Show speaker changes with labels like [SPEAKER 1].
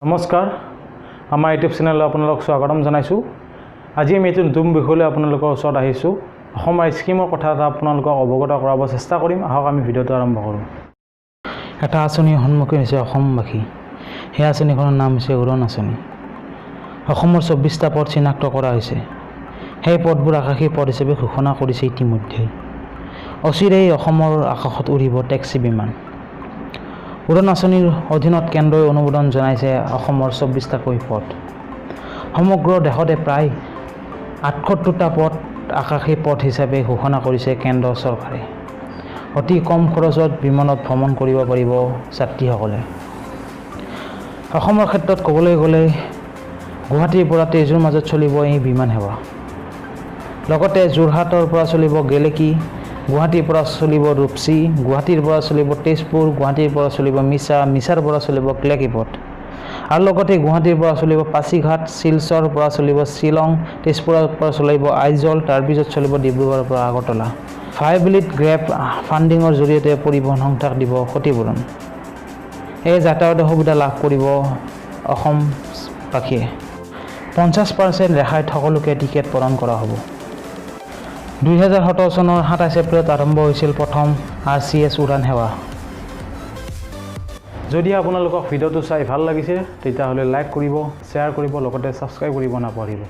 [SPEAKER 1] নমস্কাৰ, আমাৰ ইউটিউব চেনেললৈ আপোনালোক স্বাগতম জনাইছোঁ। আজি আমি এইটো নতুন বিষয়লৈ আপোনালোকৰ ওচৰত আহিছোঁ। অসমৰ স্কীমৰ কথা এটা আপোনালোকক অৱগত কৰাব চেষ্টা কৰিম। আহক, আমি ভিডিঅ'টো আৰম্ভ কৰোঁ। এটা আঁচনিৰ সন্মুখীন হৈছে অসমবাসী। সেই আঁচনিখনৰ নাম হৈছে উৰণ আঁচনি। অসমৰ 24টা পথ চিনাক্ত কৰা হৈছে। সেই পথবোৰ আকাশী পথ হিচাপে ঘোষণা কৰিছে ইতিমধ্যেই। অচিৰেই অসমৰ আকাশত উৰিব টেক্সি বিমান। উৰণ আঁচনিৰ অধীনত কেন্দ্ৰই অনুমোদন জনাইছে অসমৰ 24টাকৈ পথ। সমগ্ৰ দেশতে প্ৰায় 78টা পথ আকাশী পথ হিচাপে ঘোষণা কৰিছে কেন্দ্ৰ চৰকাৰে। অতি কম খৰচত বিমানত ভ্ৰমণ কৰিব পাৰিব যাত্ৰীসকলে। অসমৰ ক্ষেত্ৰত ক'বলৈ গ'লে গুৱাহাটীৰ পৰা তেজুৰ মাজত চলিব এই বিমান সেৱা। লগতে যোৰহাটৰ পৰা চলিব গেলেকী, গুৱাহাটীৰ পৰা চলিব ৰূপচী, গুৱাহাটীৰ পৰা চলিব তেজপুৰ, গুৱাহাটীৰ পৰা চলিব মিছা, মিছাৰ পৰা চলিব গেলেকীপথ আৰু লগতে গুৱাহাটীৰ পৰা চলিব পাছিঘাট, শিলচৰৰ পৰা চলিব শ্বিলং, তেজপুৰৰ পৰা চলিব আইজল, তাৰপিছত চলিব ডিব্ৰুগড়ৰ পৰা আগৰতলা। ভাইবিলিটি গেপ ফাণ্ডিঙৰ জৰিয়তে পৰিবহণ সংস্থাক দিব ক্ষতিপূৰণ। এই যাতায়াতৰ সুবিধা লাভ কৰিব অসমবাসীয়ে। 50% ৰেহাইত সকলোকে টিকেট প্ৰদান কৰা হ'ব। 2017 চনৰ 27 এপ্ৰিলত আৰম্ভ হৈছিল প্ৰথম আৰচিএছ উৰাণ সেৱা। যদি আপোনালোকক ভিডিঅ'টো চাই ভাল লাগিছে, তেতিয়াহ'লে লাইক কৰিব, শ্বেয়াৰ কৰিব, লগতে ছাবস্ক্ৰাইব কৰিব নাপাহৰিব।